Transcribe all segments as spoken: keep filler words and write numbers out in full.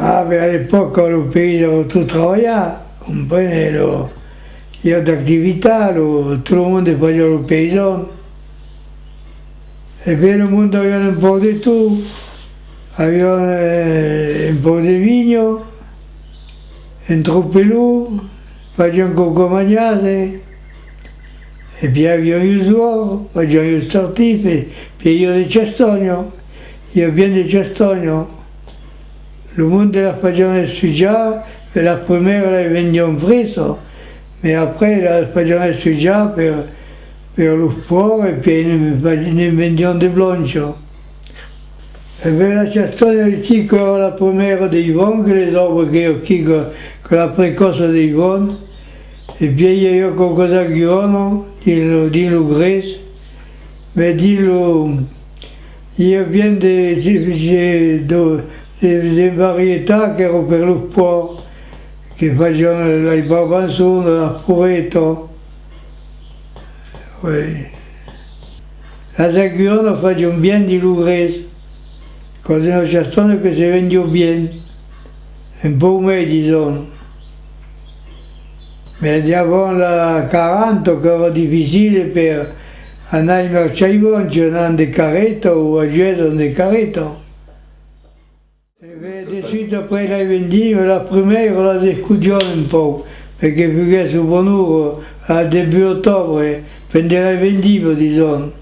Ah, ben, a l'epòca, lo país èra tot trabalhat, comprenes, lo, i a d'activitat, lo, tot lo monde fasiá lo païsan. E ben, lo monde avián un pauc de tot. Avián, eh, un pauc de vinha, un tropelon, fasián quauquas manjadas, e pièi avián los òrts, fasián los tartifes, pièi i a de chastònhas, i a bien de chastònhas. Lo monde las fasián estujar, e las prumèras las vendián fresas, mas après las fasián estujar per, per los pòrcs, e pièi ne, ne vendián de blanchas. E ben, la chastònha aquí, qu'èra la prumèra dei bons, que les aubes que aquí, que, que la precòça dei bons, e pièi i aviá quauquas aguilhonas dins lo, dins lo grès, mas dins lo, i a bien de, de, de, de, de, de varietats qu'èra per los pòrcs, que fasián las barbançonas, las poretas. Oui. Las aguilhonas fasián bien dins lo grès, quò es una chastònha que se vendiá bien, un pauc mai, dison. Mas davant la quaranta, qu'èra dificile per anar marchar i bons, anant de carreta o a juèc de carreta. E ben, de suite après las vendimmas, las prumèras las escodián un pauc, per que fuguèsse bonura al debut octobre, pendent las vendimmas, dison.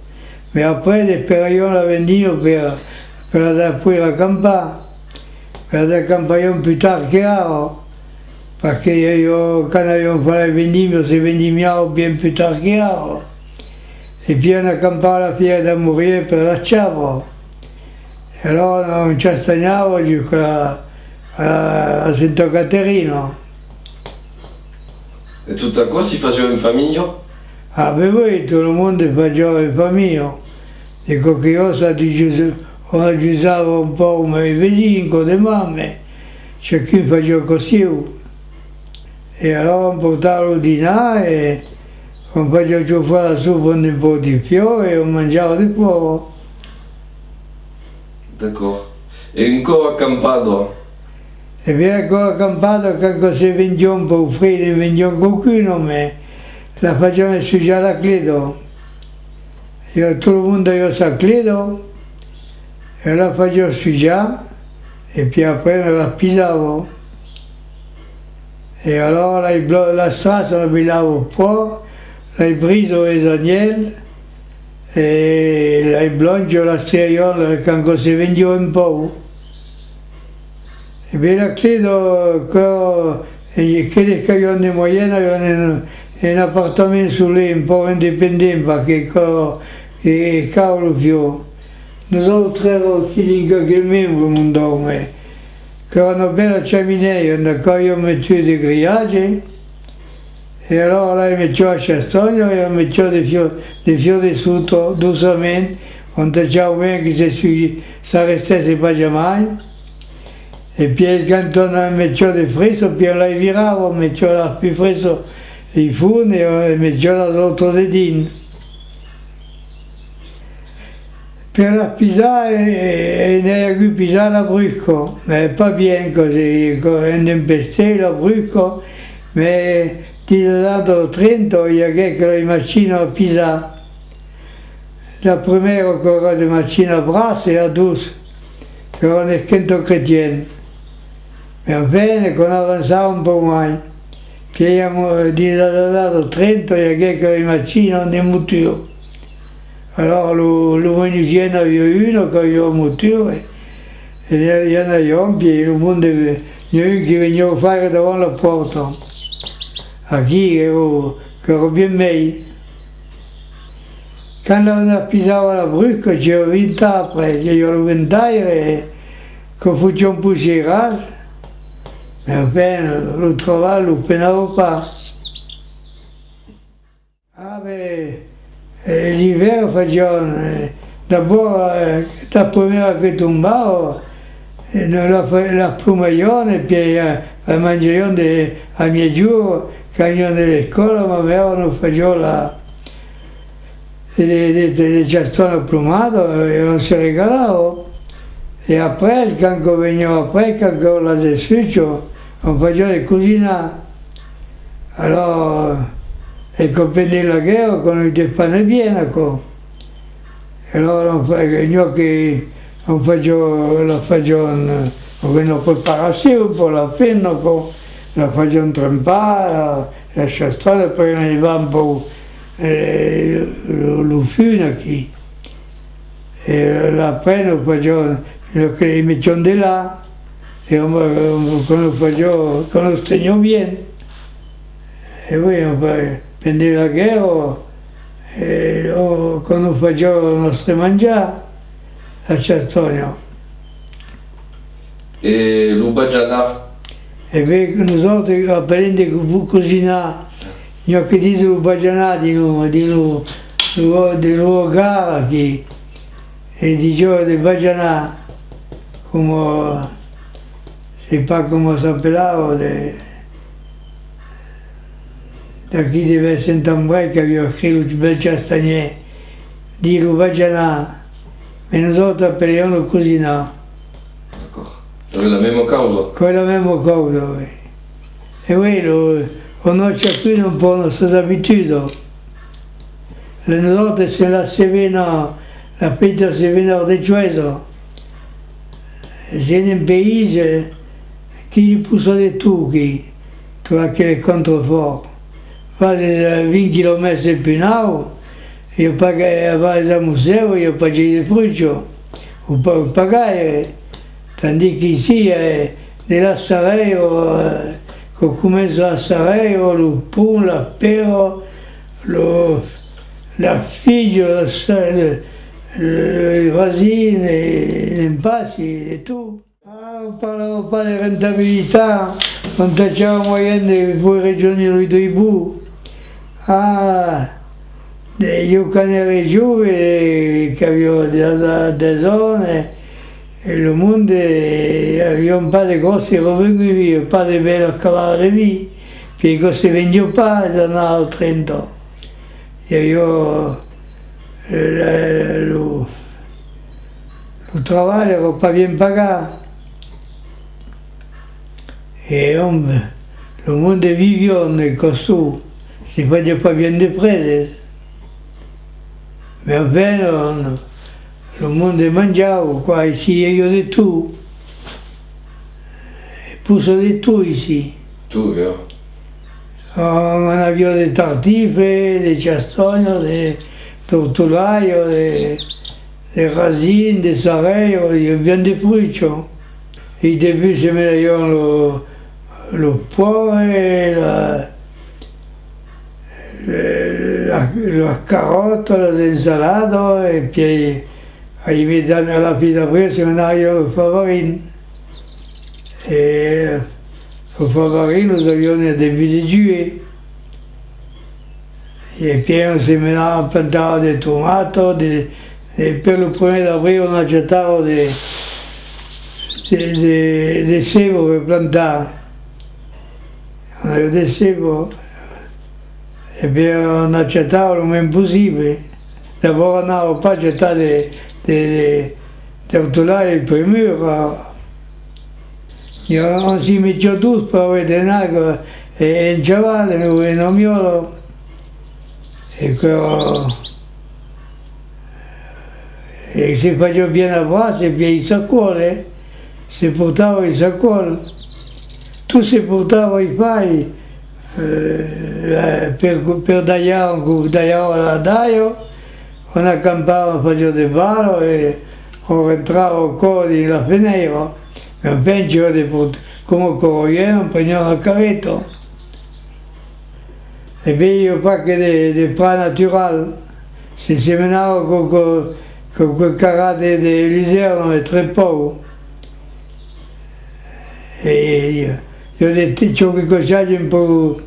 Mas après, esperián las vendimmas per, per las apuèi acampar, per las acamparián pus tard que ara, perque, eh, quand avián fach las vendimmas, se vendimiava bien pus tard que ara. E pièi on acampava la fièra d'Amorièr per las chabras. E alòra on chastanhava jusca a, a, a Senta Caterina. E tot aquò si fasiá en familha? Ah, ben oui, tot lo monde fasiá en familha. De quauquas òrtas, on ajudava un pauc mai vesins, quò de mai, mas chacun fasiá quò sieu. E alòra on portava lo dinar e on fasiá chofar la sopa amb un pauc de fuòc e on manjava de fòra. D'acòrd. E un còp acampada? E ben, un còp acampada, quand que se vendiá un pauc fred, ne vendiá quauqu'una, mas la fasián estujar a la cleda. E tot lo monde aviá sa cleda, e la fasiá estujar, e pièi après on las pisava. E alòra las blo-, las traças, on abilava pòrc, las brisas, es anhèls, e las blanchas las triavián quand que se vendiá un pauc. E ben, la cleda, que, e, aqueles qu'avián de moyens avián un, un apartament solet, un pauc independent, perque que, e, e cau lo fuòc. Nosautres èra aquí dins qualques membres, mon Dieu, mas qu'èra una bèla chaminèia, ont que avián metut de grilhatges, e alòra las metiá a chastònha e las metiá de fuòc, de fuòc dessota, doçament, ont tachava ben que se su-, s'arrestèsse pas jamai. E pièi quand on metiá de frescas, pièi on las virava, metiá las pus frescas dei fons e, e metiá las autras dedins. Per las pisar, e, e, n'ai agut pisat la brusca, mas pas bien, quò, quò, un empestèu la brusca, mas dins las annadas trenta i aguèt quauquas machinas a pisar. La prumèra qu'èra de machina a braç e a dos, qu'èra un esquenta-cretian. Mas enfin, quò n'avançava un pauc mai. Pièi, amo-, dins las annadas trenta, i aguèt quauquas machinas de motor. Alòra, lo, lo menusièr n'aviá una qu'aviá motor, e, e i anàvem, pièi lo monde, n'i a un que veniá faire davant la pòrta. Aquí, qu'èra, qu'èra bien mai. Quand on las pisava la brusca, quò ventada après, quò, lo ventaire, quò fotiá un poisseiras, mas enfin, lo trabalh lo penava pas. Ah ben, e, l'ivèrn fasián, e, d'abòrd, e, la prumèra que tombava, e, la fa-, la plomaián e pièi, e, la manjaián de, a miègjorn, quand venián de l'escòla, ma mèra nos fasiá la, de, de, de, de chastònha plomada, e on se regalava. E après, quand que veniá après, quand que las estruchas, on fasiá de cosinar. Alors, e quand pendent la guèrra, quand n'èra pas bien, aquò. E alors, on fa-, n'i a que on fasiá, la fasián, eh, una preparacion per la femna, aquò, la fasián trempar, la, la chastan, après on levava un pauc, eh, lo, lo fum aquí. E la prena, fasián, lo que i metián de lach, e on, on, quand fasiá, quand nos teniá bien. E oui, enfin, pendent la guèrra, e, o, quand nos fasiá nòstre manjar, la chastònha. E lo bajanar? E ben, nosautres apelem de co-, cosinar. N'i a que dison lo bajanar dins lo, dins lo, lo, de lo Gard aquí. E disiá de bajanar, coma, sai pas coma s'apelava, de, d'aquí de Sent Ambrèis qu'aviá escrit lo bèl Castanhièr, dins lo bajanar, mas nosautres apeliam lo cosinar. D'accord. Aquò's la mèma causa? Aquò's la mèma causa, oui. E oui, lo, on a chacun un pauc nòstras abitudas. Nosautres sèm la sevena, la petita sevena de Chuesa. Sèm un país, eh, que i possa de tot aquí, tot aquel contrafòrt. Fas, eh, vint quilomètres de punau, i a pas que, a Val de Mosèu, i a pas ges de frucha, o pas, o pas gaire. Tandis qu'icí, eh, de la Sarèira, eh, que comença la Sarèira, lo pom, la pèra, lo, la figa, la sa-, le, le rasin, e ne'n passi, de tot. Ah, on parlava pas de rentabilitat, on tachava moyen de poder rejónher los dos bòscs. Ah, de, ieu quand ère jove, eh, qu'aviá dètz, dètz ans, eh, e lo monde, eh, avián pas de gròsses revenguts, pas de bèlas cavalas de vin, puèi aquò se vendiá pas dins las annadas trenta. I aviá, eh, lo, lo trabalh èra pas bien pagat. E òm, lo monde viviá de costum, se fasiá pas bien de preses. Mas enfin, lo, lo monde manjava, quoi, aicí i aviá de tot. E possa de tot aicí. Tot, ja. On aviá de tartifes, de chastònhas, de tortolaias, de, de rasins, de sarèiras, i aviá bien de frucha. E debut semenaiam lo, lo pòrre, la, la, las caròtas, las ensaladas, e pièi a la fin d'abril semenaiam lo favarin. E lo favarin los aviam a debut de julhet. E pièi on semenava, plantava de tomatas, de, de, per lo primièr d'abril on achatava de, de, de, de cebas per plantar. On aviá de cebas. E pièi on achatava lo mens possible. D'abòrd anava pas achatar de, de, de, d'ortolaias pr'amor, eh, on s'i metiá dos per aver de nag e, e un chaval, e una miòla. E que, e se fasiá bien a braç, e pièi i sacuòl, eh. Se portava i sacuòl. Tot se portava i fai, eh, per, per dalhar, on dalhava la dalha, on acampava, on fasiá de bala, e on rentrava aquò dins la fenèira. Enfin, ieu de port-, coma corrièr, on preniá la carreta. E ben, i aviá pas que de, de plat natural. Se semenava quauque, quauque carrat de, de lusèrna, e tre pauc. E ieu, ieu de, de quauque cossatge un pauc,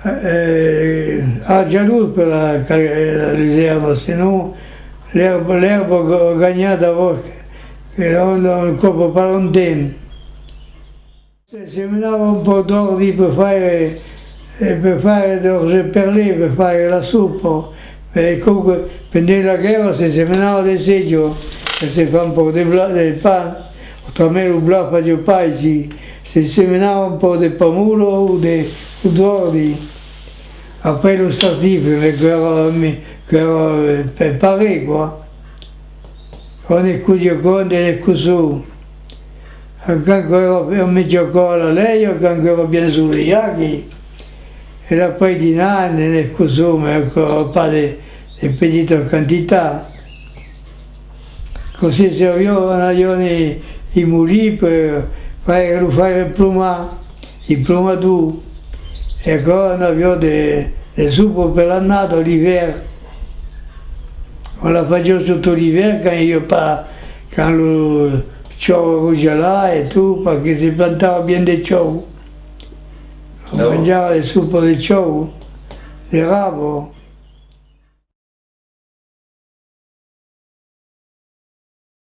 eh, argilós per la, la lusèrna, senon l'èrba, l'èrba ga-, ganha d'abòrd, que, que on, on còpa pas longtemps. Se semenava un pauc d'òrdi per faire, eh, per faire d'òrdi perlé, per faire la sopa. E quauque, pendent la guèrra se semenava de sèja. Se fa un pauc de blat, de pan, autrament lo blat fasiá pas aicí. Se semenava un pauc de pamola o de, o d'òrdi. Après los tartifes, mès qu'èra, qu'èra, eh, per parelh, quoi. Quand ne cosiá, quand ne cossó. Quand qu'èra un mièg còp a la lèia, quand qu'èra bien solejat, que, e l'après-dinar, ne, ne cossó, mès qu'èra pas de, de petitas quantitats. Cossí serviá, anàvem i, i molin per faire, lo faire plomar, i plomador. E aquò anàvem de, de sopa per l'annada, l'ivèrn. On la fasiá sota l'ivèrn, quand i aviá pas, quand lo chòu èra gelat e tot, perque se plantava bien de chòu. On manjava de sopa de chòu, de raba.